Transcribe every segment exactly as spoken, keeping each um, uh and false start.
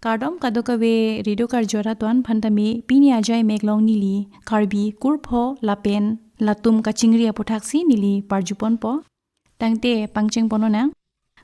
Kardom kadokave radio karjora tuan aphan tame pini ajai meklong neli Karbi kurpho lapen latum kachingri aputhaksi neli parjuponpo. Tangte pangcheng pononang.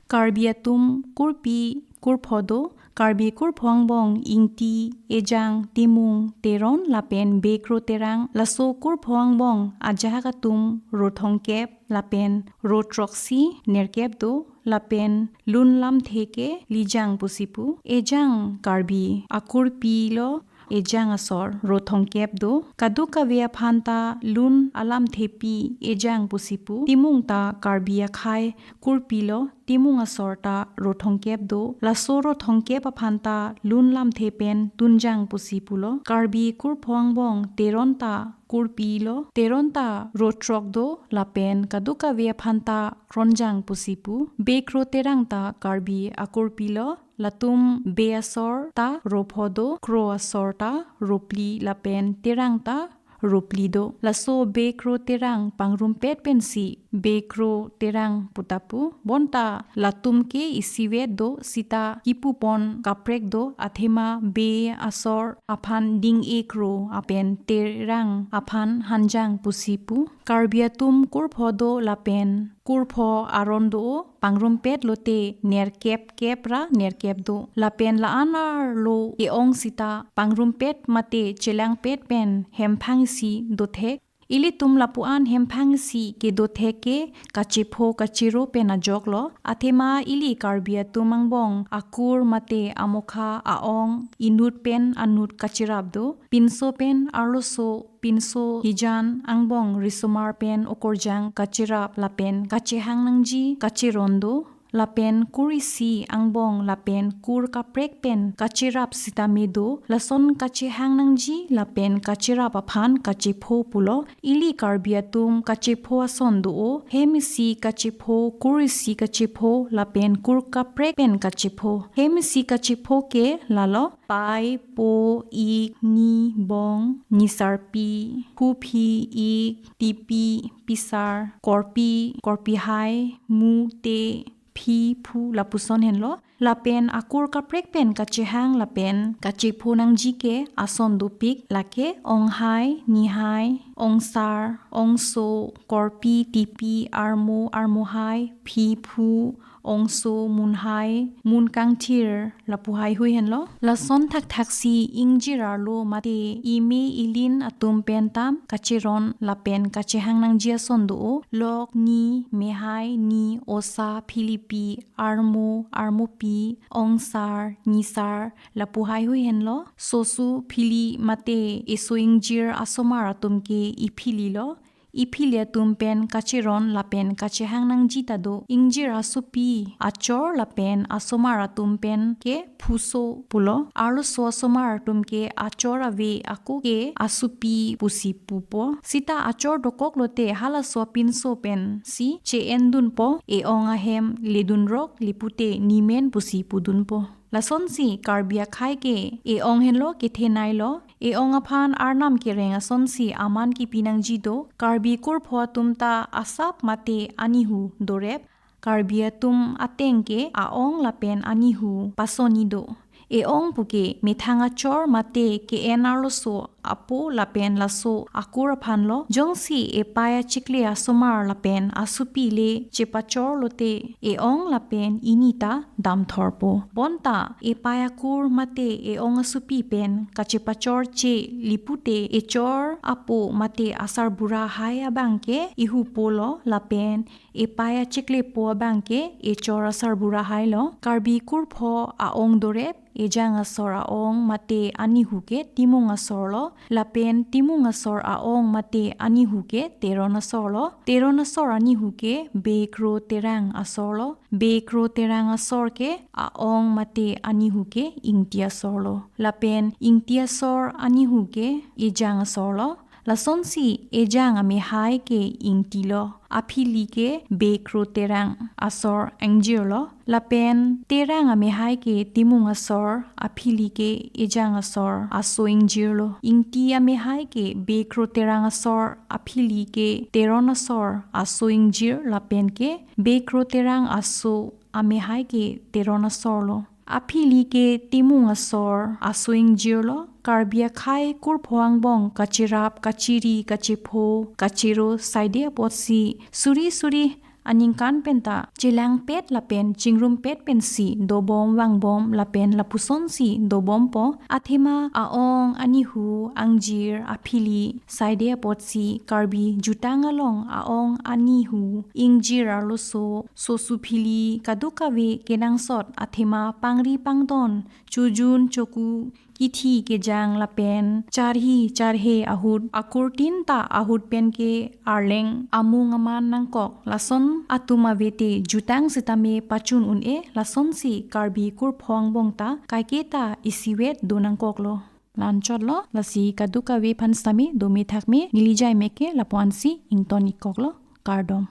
Karbi atum kurpi kurpho do. Karbi kurpho angbong Ingti, Ejang, Timung, Teron lapen Bekro Terang. Laso kurpho angbong ajahak atum ro thomkep lapen ro throksi nerkep do. Lapen lun lamthe ke Lijang pusi pu. Ejang Karbi akurpi lo, Ejang asor ro thomkep do. Kadokave aphan ta lun alamthepi Ejang pusi pu. Timung ta Karbi akhai kurpi lo, Timung asor ta ro thomkep do. Laso ro thomkep aphan ta lun lamthe pen Tunjang pusi pulo. Karbi kurpho angbong Teron ta kurpi lo, Teron ta ro throk do, lapen kadokave aphan ta Kronjang pusi pu. Bekro Terang ta Karbi akurpi lo, latum Be asor ta ro pho do, Kro asor ta ro phli lapen Terang ta ro phli do. Laso Bekro Terang pangrumpet pensi Bekro Terang puta pu. Bonta latum ke isivet do sita kipupon kaprek do, athema Be asor aphan Ding-e Kro apen Terang aphan Hanjang pusi pu. Karbi atum kurpho do lapen kurpho aron do, pangrumpet lote nerkep kep ra nerkep do. Lapen la-an arlo ke-ong sita pangrumpet mate chelangpet pen hemphang isi dothek. Ilitum lapu-an hemphang isi kedothek ke kachepho kachero pen ajok lo. Athema ili Karbi atum angbong akur mate amokha a-ong inut pen anut kacherap do. Pinso pen arloso, pinso hijan angbong risomar pen okorjang kacherap lapen kachehang nangji kacheron do. Lapen kur isi angbong lapen kur kaprek pen kacherap sitame do. Lason kachehang nangji lapen kacherap aphan kachepho pulo. Ili Karbi atum kachepho ason do-o. Hem isi kachepho, kur isi kachepho lapen kur kaprek pen kachepho. Hem isi kachepho ke lalo: pai, po, ik, ni, bong, nisarpi, phuphi, ik, tipi, pisar, korpi, korpihai, mu, te, phi, phu, lapuson henlo. Lapen akur kaprek pen kachehang lapen kachepho nangji ke ason dopik, lake onghai, nihai, ongsar, ongso, korpi, tipi, armo, armohai, phi, phu, ongso, munhai, mun kangthir, lapuhai hui henlo. Lason thakthaksi ingjir arlo mate ime ilin atum pen tam kacheron lapen kachehang nangji ason do-o. Lok, ni, mehai, ni, osa, philipi, armo, armopi, ongsar, nisar, lapuhai hui henlo. Sosu, phili mate eso ingjir asomar atum ke iphili lo. Iphili atum pen kacheron lapen kachehang nangji ta do. Ingjir asopi achor lapen asomar atum pen ke phuso pulo. Arloso asomar atum ke achor ave ako ke asopi pusi pupo. Sita achor dokok lote halaso apinso pensi che-en dunpo, e-ong ahem ledun rok lipute nimen pusi pudunpo. Lasonsi Karbi akhai ke e-ong henlo kethenei lo. E-ong aphan arnam kereng asonsi aman kipi nangji do. Karbi kurpho atum ta asap mate anihu dorep. Karbi atum ateng ke a-ong lapen anihu pasoni do. E-ong puke methang achor mate ke-en arloso apo lapen laso akur aphan lo. Jongsi epai achikle asomar lapen asopi le chepachor lote e-ong lapen ini ta damthorpo. Bonta epai akur mate e-ong asopi pen kachepachor che lipute echor apo mate asarbura hai abang ke ihupo lo lapen epai achiklepo abang ke echor asarbura hai lo. Karbi kurpho a-ong dorep, ejang asor a-ong mate anihu ke Timung asor lo. Lapen Timung asor a-ong mate anihu ke Teron asor lo. Teron asor anihu ke Bekro Terang asor lo. Bekro Terang asor ke a-ong mate anihu ke Ingti asor lo. Lapen Ingti asor anihu ke ejang asor lo. Lasonsi ejang amehai ke Ingti lo, aphili ke Bekro Terang asor ingjir lo. Lapen Terang amehai ke Timung asor, aphili ke ejang asor aso ingjir lo. Ingti amehai ke Bekro Terang asor, aphili ke Teron asor aso ingjir lapen ke Bekro Terang aso amehai ke Teron asor lo. Aphili ke timung asor aso ingjirlo. Karbi akhei kurpho angbong kachirap, kachiri, kachepho, kachero saide apotsi suri suri aningkan penta chelangpet lapen chingrumpet pensi dobom vangbom lapen lapusonsi dobompo. Athema aong anihu angjir aphili saide apotsi Karbi jutang along aong anihu ingjir arloso sosu phili kadokave kenangsot athema pangri pangdon chojun choku kithi kejang lapen charhi charhe ahut akurtin ta ahut penke arleng amung aman nangkok. Lason atum avete jutang sitame pachun un-e, lasonsi Karbi kurpho angbong ta kaiketa isivet do nangkoklo. La-anchotlo, lasi kadokave aphan sitame dome thakme, neli Jaime ke lapu-ansi ington-ikkoklo. Kardom.